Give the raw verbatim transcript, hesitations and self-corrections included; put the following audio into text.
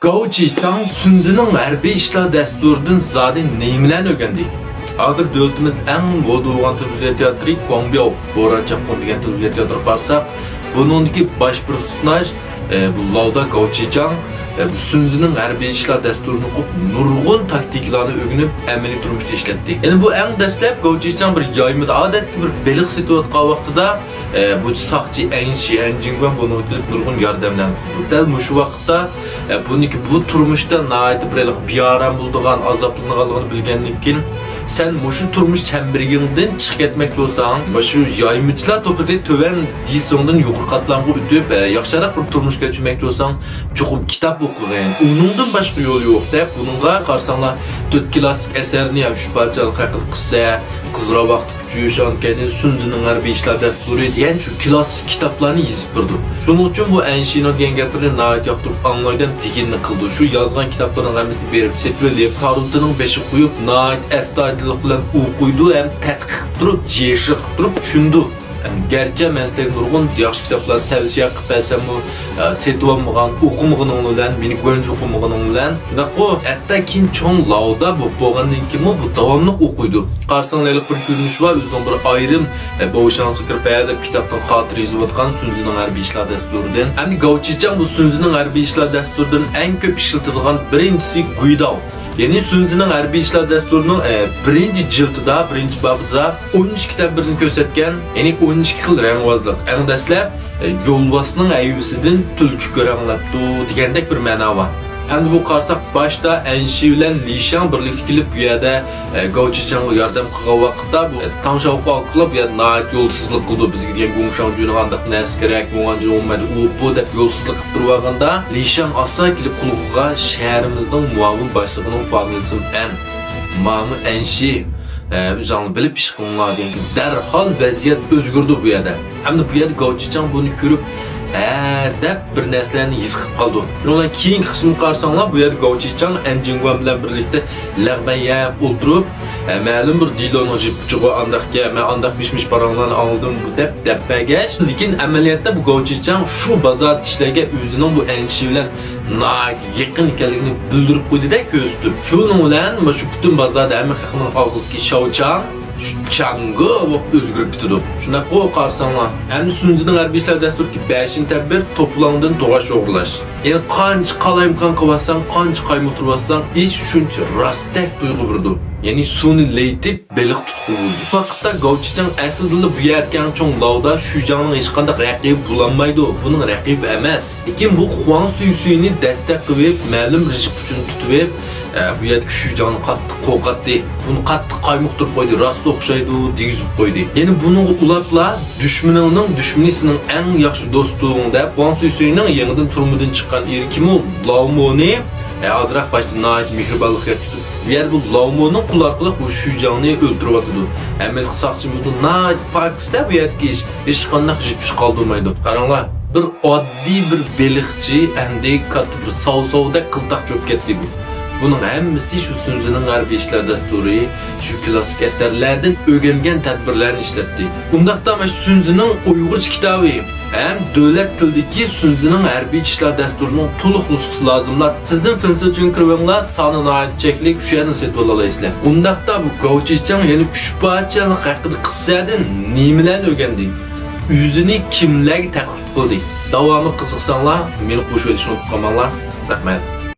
گاۋ چىچاڭ سۈنزىنىڭ ھەربىي ئىشلار دەستۇرىدىن زادى نېمىلەرنى ئۆگەندى؟ ھازىر دۆلىتىمىزدە ئەڭ مودا بولغان تېلېۋىزىيە تىياتىرى گۇاڭبياۋ، بوران چاپقۇن دېگەن تېلېۋىزىيە تىياتىرىغا بارساق، بۇنىڭدىكى باش پېرسوناژ، ئە، بۇ لاۋدا گاۋ چىچاڭ، ئە، بۇ سۈنزىنىڭ ھەربىي ئىشلار دەستۇرىنى ئوقۇپ، نۇرغۇن تاكتىكىلارنى ئۆگىنىپ، ئەمەلىي تۇرمۇشتا ئىشلەتتى. يەنى بۇ ئەڭ دەسلەپ گاۋ چىچاڭ بىر يايمىدا ئادەتتىكى بىر بېلىق سېتىۋاتقان ۋاقتىدا، ئە، بۇ ساقچى ئەن شى، ئەن جىڭگۈەن بۇنىڭغا كېلىپ نۇرغۇن ياردەملەرنى قىلىدۇ. دەل مۇشۇ ۋاقىتتا، ئە، بۇنىڭكى بۇ تۇرمۇشتا ناھايىتى بىر ھېلىقى بىئارام بولىدىغان، ئازابلىنىدىغانلىقىنى بىلگەندىن كېيىن، سەن مۇشۇ تۇرمۇش چەمبىرىكىڭدىن چىقىپ كەتمەكچى بولساڭ، مۇشۇ يايمىچىلار توپىدىن تۆۋەن دېسىڭدىن يۇقىرى قاتلامغا ئۆتۈپ، ئە، ياخشىراق بىر تۇرمۇش كەچۈرمەكچى بولساڭ، چوقۇم كىتاب ئوقۇغىن. ئۇنىڭدىن باشقا يول يوق، دەپ، بۇنىڭغا قارىساڭلار، تۆت كىلاسسىك ئەسەرنى يا ئۈچ پارچىلىق ھەققىدە قىسسە، قىزىل راۋاقتا ئۈچ، ئاندىن كېيىن سۈنزىنىڭ ھەربىي ئىشلار دەستۇرى دېگەن شۇ كىلاسسىك كىتابلارنى يېزىپ بېرىدۇ. شۇنىڭ ئۈچۈن بۇ ئەن شىنىڭ دېگەن گەپلىرىنى ناھايىتى ياقتۇرۇپ ئاڭلايدۇ ھەم دېگىنىنى قىلىدۇ. شۇ يازغان كىتابلىرىنىڭ ھەممىسىنى بېرىپ سېتىۋېلىپ، كارىۋىتىنىڭ بېشىغا قويۇپ، ناھايىتى ئەستايىدىللىق بىلەن ئوقۇيدۇ ھەم تەتقىق قىلىپ تۇرۇپ، جىشىق قىلىپ تۇرۇپ چۈشىنىدۇ. يەنى گەرچە مەن سىلەرگە نۇرغۇن ياخشى كىتابلارنى تەۋسىيە قىلىپ بەرسەممۇ، ئە، سېتىۋالمىغان، ئوقۇمىغىنىڭ بىلەن، مېنى گۇەنجۇ ئوقۇمىغىنىڭ بىلەن، شۇنداققۇ، ھەتتا كېيىن چوڭ لاۋدا بولۇپ بولغاندىن كېيىنمۇ بۇ داۋاملىق ئوقۇيدۇ. قارىساڭلار، ھېلىقى بىر كۆرۈنۈش بار، ئۆزىنىڭ بىر ئايرىم، ئە، بوۋشاڭسى كىرىپ ھەدەپ كىتابتىن خاتىرە يېزىۋاتقان سۈنزىنىڭ ھەربىي ئىشلار دەستۇرىدىن. ئەمدى گاۋ چىچاڭ بۇ سۈنزىنىڭ ھەربىي ئىشلار دەستۇرىدىن ئەڭ كۆپ ئىشلىتىدىغان بىرىنچىسى گۇيداۋ. يەنى سۈنزىنىڭ ھەربىي ئىشلار دەستۇرىنىڭ، ئە، بىرىنچى جىلدىدا، بىرىنچى بابىدا ئون ئىككى تەدبىرنى كۆرسەتكەن، يەنى ئون ئىككى خىل رەڭۋازلىق. ئەڭ دەسلەپ، ئە، يولۋاسنىڭ ھەيۋىسىدىن تۈلكە كۆرەڭلەپتۇ دېگەندەك بىر مەنا بار. ئەمدى بۇ قارىساق، باشتا ئەنشى بىلەن لىشاڭ بىرلىكتە كېلىپ بۇ يەردە، ئە، گاۋ چىچاڭغا ياردەم قىلغان ۋاقىتتا بۇ، ئە، تاڭشاۋخۇا ئاكىلار بۇ يەردە ناھايىتى يولسىزلىق قىلىدۇ، بىزگە دېگەن گۇڭشاڭجۈنىڭ ئانداق نەرسە كېرەك، گۇڭئانجۈن ئۇ بۇ دەپ يولسىزلىق قىلىپ تۇرۇۋالغاندا، لىشاڭ ئاستا كېلىپ قۇلىقىغا شەھىرىمىزنىڭ مۇئاۋىن باشلىقىنىڭ فامىلىسىمۇ ئەن، مامۇ ئەنشى، ئە، ئۆزۈڭلار بىلىپ ئىش قىلىڭلار دېگەن. دەرھال ۋەزىيەت ئۆزگىرىدۇ بۇ يەردە. ئەمدى بۇ يەردە گاۋ چىچاڭ بۇنى كۆرۈپ، ھە دەپ بىر نەرسىلەرنى ھېس قىلىپ قالىدۇ. شۇنىڭ بىلەن كېيىنكى قىسمىنى قارىساڭلار، بۇ يەردە گاۋ چىچاڭ ئەن جىڭگۇەن بىلەن بىرلىكتە لەغمەن يەپ ئولتۇرۇپ، ھە، مەلۇم بىر دېلونىڭ جىپچىغا ئانداق گەپ، مەن ئانداق مىش-مىش پاراڭلارنى ئاڭلىدىم دەپ دەپ بەرگەچ، لېكىن ئەمەلىيەتتە بۇ گاۋ چىچاڭ شۇ بازاردىكى كىشىلەرگە ئۆزىنىڭ بۇ ئەنشى بىلەن ناھايىتى يېقىن ئىكەنلىكىنى بىلدۈرۈپ قويدىدە كۆرسىتىپ. شۇنىڭ بىلەن مۇشۇ پۈتۈن بازاردا ھەممە خەقنىڭ ئاغزىدىكى شاۋچاڭ، شۇ چاڭگو بولۇپ ئۆزگىرىپ كېتىدۇ. شۇنداققۇ قارىساڭلار، ئەمدى سۈنزىنىڭ ھەربىي ئىشلار دەستۇرىدىكى بەشىنچى تەدبىر توپىلاڭدىن توغاچ ئوغرىلاش. يەنى قانچە قالايمىقان قىلىۋاتساڭ، قانچە قايمۇقتۇرۇۋاتساڭ، ئىش شۇنچە راستەك تۇيغۇ بېرىدۇ. يەنى سۇنى لەيتىپ، بېلىق تۇتقىلى بولىدۇ. بۇ ۋاقىتتا گاۋ چىچاڭ ئەسلىدىلا بۇ يەردىكى ئەڭ چوڭ لاۋدا شۈجاڭنىڭ ھېچقانداق رەقىبى بولالمايدۇ. بۇنىڭ رەقىبى ئەمەس. لېكىن بۇ خۇاڭ سۈيسۈينى دەستەك قىلىپ، مەلۇم بىر جىپ ئۈچۈن تۇتۇۋېلىپ، ئە، بۇ يەردىكى شۈجاڭنى قاتتىق قورقاتتى. بۇنى قاتتىق قايمۇقتۇرۇپ قويدى. راست ئوخشايدۇ، دېگۈزۈپ قويدى. يەنە بۇنىڭغا ئۇلاپلا، دۈشمىنىڭنىڭ دۈشمىنى سېنىڭ ئەڭ ياخشى دوستۇڭ، دەپ، خۇاڭ سۈيسۈينىڭ يېڭىدىن تۈرمىدىن چىققان ئېرى كىمۇ؟ لاۋمونى، ئە، ئازراق باشتا ناھايىتى مېھرىبانلىق يەتكۈزۈپ، بۇ يەردە بۇ لاۋمونىڭ قولى ئارقىلىق بۇ شۈجاڭنى ئۆلتۈرۈۋاتىدۇ. ئەمەلىي ساقچىمۇ ناھايىتى پاكىز-دە بۇ يەردىكى ئىش. ھېچقانداق جىپچى قالدۇرمايدۇ. قاراڭلار، بىر ئاددىي بىر بېلىقچى ئەمدى كاتتا بىر ساۋ-ساۋدەك قىلتاق چۆپ كەتتى بۇ. بۇنىڭ ھەممىسى شۇ سۈنزىنىڭ ھەربىي ئىشلار دەستۇرى، شۇ كلاسسىك ئەسەرلەردىن ئۆگەنگەن تەدبىرلەرنى ئىشلەتتى. ئۇنداقتا مانا شۇ سۈنزىنىڭ ئۇيغۇرچە كىتابى ھەم دۆلەت تىلىدىكى سۈنزىنىڭ ھەربىي ئىشلار دەستۇرىنىڭ تولۇق نۇسخىسى لازىملا، سىزدىن فېنسىچۈن كىرىۋېڭلار، سانى ناھايىتى چەكلىك، شۇ يەردىن سېتىۋالالايسىلەر. ئۇنداقتا بۇ گاۋ چىچاڭ يەنە ئۈچ پارچىلىق ھەققىدە قىسسەدىن نېمىلەرنى ئۆگەندى؟ ئۆزىنى كىملەرگە تەقلىد قىلدى؟ داۋامىغا قىزىقساڭلار، مېنى قوشۇۋېلىشنى ئۇنتۇپ قالماڭلار. رەھمەت.